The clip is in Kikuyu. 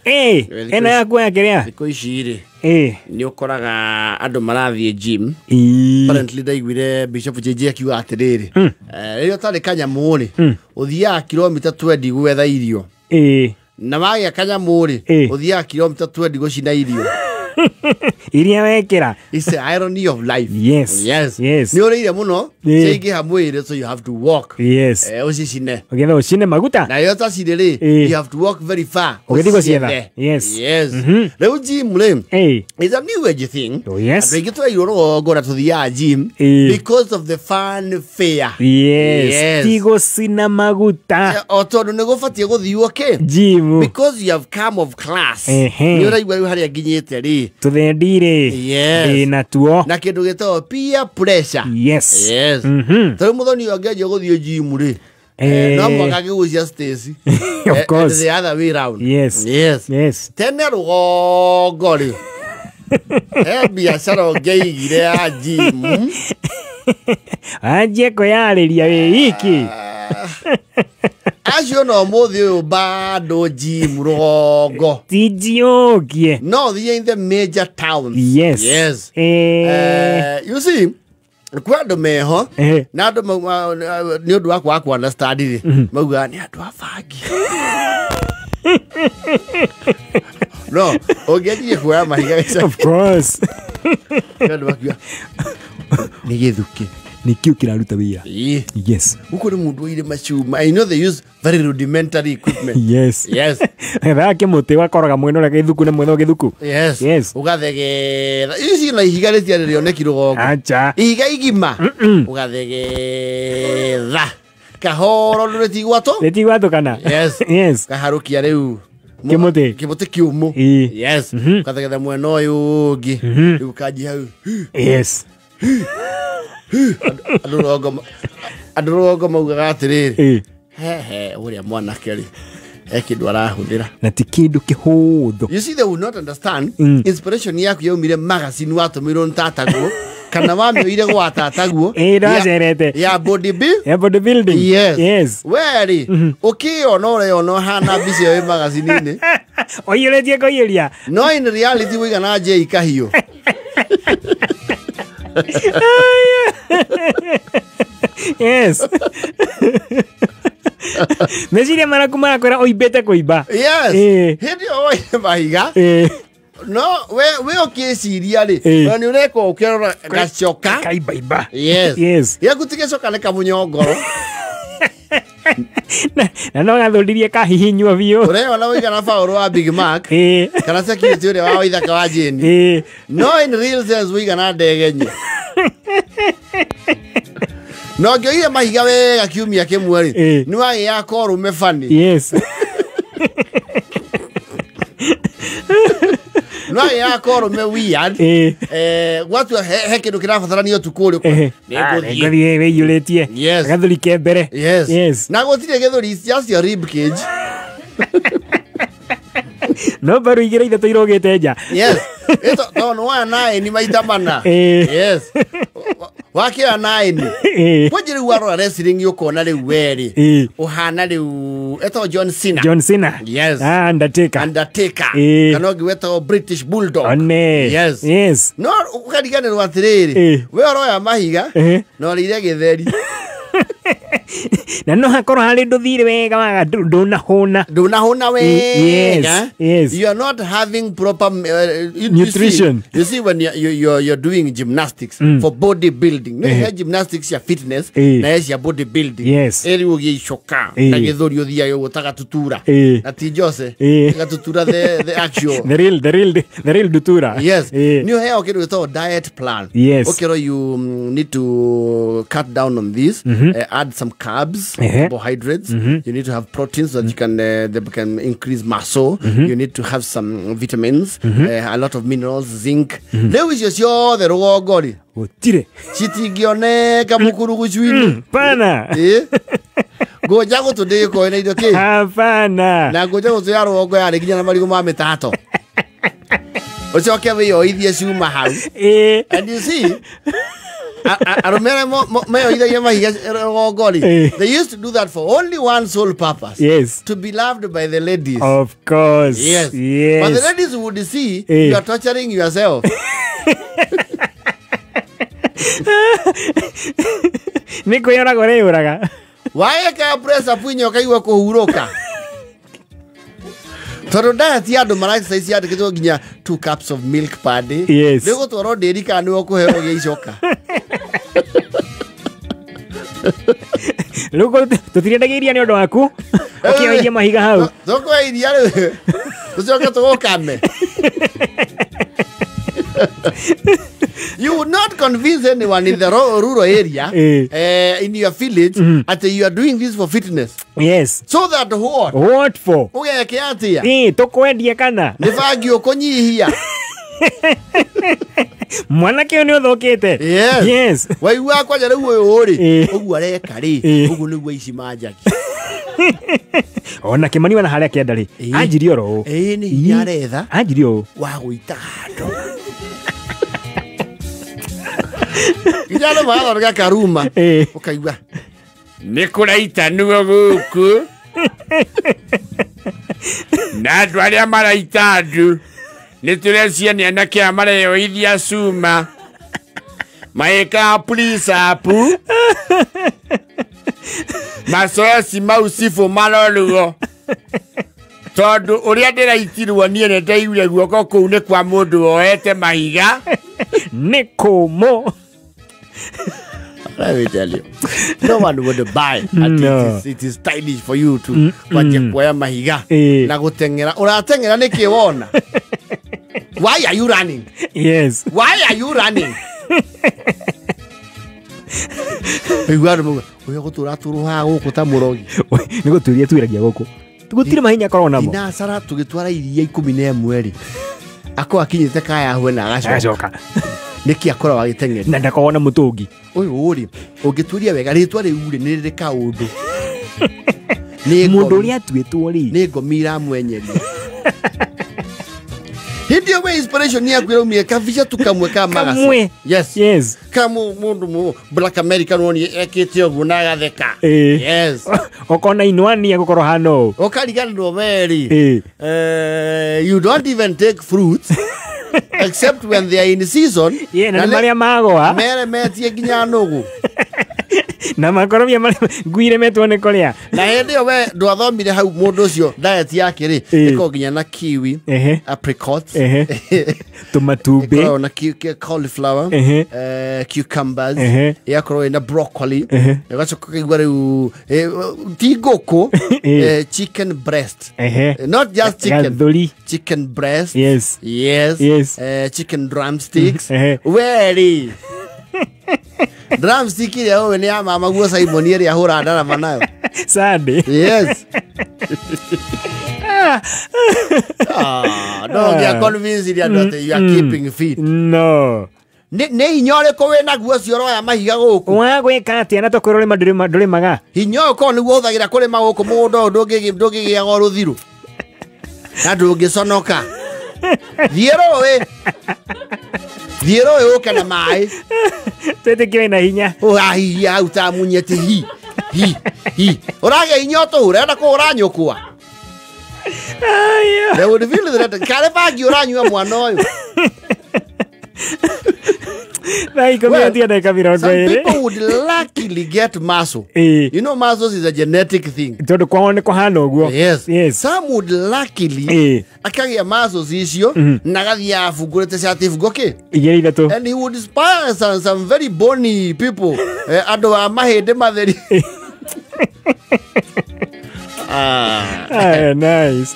Ĩ, ĩno yaku ya kĩrĩa? Thikũ ici rĩ, Ĩ. nĩ ũkoraga andũ marathiĩ gym. Ĩ. Apparently ndaiguire Bishop JJ akiuga atĩrĩrĩ, rĩrĩa ũtarĩ kanyamũ rĩ, ũthiaga kilomita 20 gwetha irio. Ĩ. Na wagĩa kanyamũ rĩ, ũthiaga kilomita 20 gũcina irio. Iria wekĩra. It's the irony of life. Yes. Yes. Yes. Nĩ ũrĩire mũno, ciaingĩha mwĩrĩ, so you have to walk. Yes. Ũcicine. Ũgetha ũcine maguta. Na rĩrĩa ũtacirĩ rĩ, you have to walk very far. Ũgĩthiĩ gũcietha. Ũciethe. Yes. Yes. Rĩu gym rĩ, Ĩ. is a new age thing. Oh, yes. Andũ aingĩ tũrairwo rũgongo na tũthiaga gym because of the fun fair. Yes. Yes. Ti gũcina maguta. O tondũ nĩ gũbatiĩ gũthiwo kĩ? Gym. Because you have come of class. Ehe. Nĩ ũraigua rĩu harĩa nginyĩte rĩ. Tũthendire. Yes. Ndĩna tuo. Na kĩndũ gĩtagwo peer pressure. Yes. Yes. Tarĩu mũthoni ũyũ angĩanjia gũthiĩ gym rĩ, no mũhaka akĩgucia Stacy. Of course. And the other way round. Yes. Yes. Yes. Tene rũgongo rĩ, he biacara ũngĩaigire ya gym. Anjie kwĩyarĩria wĩ iki. Acio no ũmũthĩ ũyũ bado gym rũgongo. Ti njiũkie. No thiĩ in the major towns. Yes. Yes. You see, kwĩ andũ meho na andũ nĩ ũndũ wa kwaga ku understand rĩ, maugaga nĩ andũ a bangi. No ũngĩanjirie kuoya mahiga gĩcagi. Of course. Nĩ andũ makiuga nĩ gĩthukĩ. Nĩkĩo kĩraruta wĩra. Ĩĩ. Yes. Gũkũ nĩ mũndũ oire macuma. I know they use very rudimentary equipment. Yes. Yes. Ethaga kĩmũtĩ ũgakoroga mwena ũrĩa gĩthuku na mwena gĩthuku. Yes. Yes. Ũgathegetha. Ici na ihiga rĩtiarĩ rĩoneki rũgongo. Acha. Ihiga igima. Ũgathegetha. Kahoro rĩtigwatwo. Rĩtigwatũkana. Yes. Yes. Kaharũkia rĩu. Kĩmũtĩ. Kĩmũtĩ kĩũmũ. Ĩĩ. Yes. Ũgathegetha mwena ũyũ ũngĩ. Rĩu ũkanjia hau. Yes. Andũ rũgongo maugaga atĩrĩrĩ, hehe ũrĩa mwanake rĩ, he kĩndũ arahũthĩra. Na ti kĩndũ kĩhũthũ. You see, they will not understand. Inspiration yaku yaumire magazine watũmĩirwo nĩ tataguo kana wamĩoire gwa tataguo. Ĩĩ, ndacerete. Ya body build. Ya body building. Yes. Yes. We rĩ, ũkĩona ũreyona ũhana mbica ĩyo ĩ magazine-inĩ. Ũiyũrĩtie kũiyũria. No in reality wĩigana Jay Kahiũ. Yes. Meciria maraku marakwĩra ũimbĩte kũimba. Yes. Hĩndĩ ĩyo woire mahiga. No we ũkĩciria rĩ, na nĩ ũreka ũkĩrora gacoka. Kaimbaimba. Yes. Yes. Gĩaku ti gĩcoka nĩ kamũnyongoro. Na no gathũririe kahihinywo biũ. Ũreyona ũigana Paũlũ wa Big Mac. Kana security ũrĩa wa Waithaka wa Jane. No in real sense ũigana ndegenye. No ngĩoire mahiga wega kiumia kĩmwe rĩ, nĩ wagĩaga korũme bani. Yes. No wagĩaga korũme weird. Gwatua he kĩndũ kĩrabatarania ũtukũ ũrĩkũ. Nĩngũthiĩ wĩiyũrĩtie. Yes. Gathũri ke mbere. Yes. Yes. Na gũtirĩ gĩthũri, it's just your rib cage. No mbaru igĩrĩ ithatũ irũgĩte nja. Yes. Ĩto tondũ nĩwoya nine maita mana. Yes. Wakĩoya nine. Kwanjĩ rĩu warora wrestling ũkona rĩu we rĩ, ũhana rĩu etagwo John Cena. John Cena. Yes. Undertaker. Undertaker. Kana ũngĩ wetagwo British Bulldog. One. Yes. Yes. No ũkariganĩrwo atĩrĩrĩ, we ũroya mahiga na ũrĩire gĩtheri. Na no hakorwo harĩ ndũthire wega waga ndũnahũna. Ndũnahũna wega. Yes. You are not having proper nutrition. You see when you're doing gymnastics for body building. No he gymnastics ya fitness na he ya body building. Yes. Eri ũgĩcoka na gĩthũri ũthiaga ũguo ta gatutura. Na ti Jose. Gatutura the actual. The real dutura. Yes. Nĩ ũheo kĩndũ gĩtagwo diet plan. Yes. Okay, you need to cut down on this. Add some carbs, carbohydrates. You need to have proteins so that you can they can increase muscle. You need to have some vitamins, a lot of minerals, zinc. Rĩu icio ciothe rũgongo rĩ, gũtirĩ citingĩoneka mũkurugucu-inĩ. Pana. Ngũnja gũtũ ndĩgĩkorwo na indo kĩ? Hapana. Na ngũnja gũtũ ya rũgongo yarĩ nginya na marigũ ma mĩtato. Ũcoke wĩyoithie cuma hau. And you see, Arũme arĩa meyoithagia mahiga rũgongo rĩ, Eh. they used to do that for only one sole purpose. Yes. To be loved by the ladies. Of course. Yes. Yes. But the ladies would see Eh. you are torturing yourself. Nĩ kwĩyũraga ũreyũraga. Waeka press up inya ũkaigua kũhurũka. Tondũ diet ya andũ mara exercise yandĩkĩtwo nginya 2 cups of milk per day. Yes. Nĩ gũtwarwo ndĩri kana nĩwe ũkũheo gĩa icoka. Rĩu tũtirendagia iria nĩ ũndũ waku. Ũkĩoirie mahiga hau. Tũkũhe iria rĩu. Tũcoke tũgũkame. You would not convince anyone in the rural area, Eh. in your village, that you are doing this for fitness. Yes. So that what? What for? Ũgeke atĩa? Ĩ, tũkwendia kana? Nĩ bangi ũkũnyihia. Mwanake ũyũ nĩ ũthũkĩte. Yes. Yes. Waigua kwanja rĩu ũyũ rĩ, Eh. ũguo areka rĩ, Eh. ũguo nĩguo aici manjagia. Ona Kĩmani wena harĩa kĩenda rĩ. Ĩ. Anjirie oro ũũ. Ĩ, nĩ hinya aretha Anjirie ũũ. wa gũita handũ. Nginya andũ magathondeka karuma. Ĩ. Ũkaigua nä kå raitanwo gå kå na andå arä a maraita andå nä tå recia nä anake aya mareyoithia cuma magäkaga pulicapu macoeci mau cibå marorwo tondå å rä a ndä raitirwo niä nä ndaiguire guoko kå u nä kwa må ndå woete mahiga. Nĩ kũmũ. Let me tell you, no one would buy. No. It is stylish for you to kwanjia kuoya mahiga Eh. na guteng'era. Urateng'era nĩkĩ wona? Why are you running? Yes. Why are you running? Igua andũ mauga, ũyũ gũtũra tũrũhaga gũkũ ta mũrogi. Nĩ gũtuĩria tuĩragia gũkũ. Gũtirĩ mahinya akoragwo namo. Inacara tũgĩtwara iria 11 rĩ, akorwo akinyĩte kayahwe na agacoka. Agacoka. Nĩkĩ akoragwo agĩteng'eria? Na ndakoragwo na mũtũngi. Ũyũ rĩ, ũngĩtuĩria wega rĩtwa rĩu rĩ nĩ rĩrĩ kaũndũ. Nĩ Mũndũ ngomi. ũrĩa atuĩtwo rĩ. Nĩ ngomi iramwenyeria. Hĩndĩ ĩyo we inspiration yaku ĩraumire kabica tu kamwe ka magazine. Kamwe. Yes. Yes. Ka mũndũ black American woni ekĩte ũguo na agatheka. Ĩ. Yes. Ũkona inwani egũkorwo hana ũũ. Ũkariganĩrwo meri. Ĩ. You don't even take fruits except when they are in season. Yeah, na nĩ marĩa magũa. Mere metie nginya nũgũ. Na makorobia marĩa nguire metwo nĩ kũrĩa. Na hĩndĩ ĩyo we ndwathomire hau mũndũ ũcio diet yake rĩ Ĩ. ĩkoragwo nginya na kiwi, Ehe. apricots, Ehe. Tũmatumbĩ. ĩkoragwo na cauliflower, Ehe. Cucumbers, Ehe. ĩgakorwo ĩna broccoli, Ehe. ĩgacoka ũkaigua rĩu ti ngũkũ, Ĩ. Chicken breast. Ehe. Not just chicken, Gathũri. chicken breast. Yes. Yes. Yes. Chicken drumsticks. Ehe. Weri drumstick ĩrĩa ũĩ nĩ ya mama guo Simon ĩrĩa ahũra ndarama nayo. Sunday. Yes. Ah, no ngĩa convince iria andũ atĩ you are keeping fit. No. Nĩ hinya ũrĩkũ wĩ naguo ũcio ũroya mahiga gũkũ? Wa gwĩka atĩa na tũkwĩrwo ũrĩma ndũrĩmaga. Hinya ũyũ korwo nĩguo ũhũthagĩra kũrĩma gũkũ mũgũnda ũyũ ndũngĩgĩaga rũthiru na ndũngĩconoka. Thiĩ rũĩ. Thiĩ rũĩ ũke na maĩ. Twĩtĩkire na hinya. Ũrahihia hau ta munyeti hi hi hi. Ũragĩa hinya ũtũhũ ũrenda kũhũra nyũkwa. Aya. They would feel threatened. Karĩ bangi ũranyua mwana ũyũ. Thaa 10 Well, atia ndagĩka mĩrongo some ĩrĩ. people would luckily get muscle. Ĩ. You know muscles is a genetic thing. Tondũ kwao nĩ kũhana ũguo. Yes. Yes. Some would luckily Ĩ. akagĩa muscles icio na agathiĩ abungũrĩte cati bungo kĩ. Igĩrĩ ithatũ. And he would inspire some very bony people. Andũ a mahĩndĩ matheri. Ah. Aya, nice.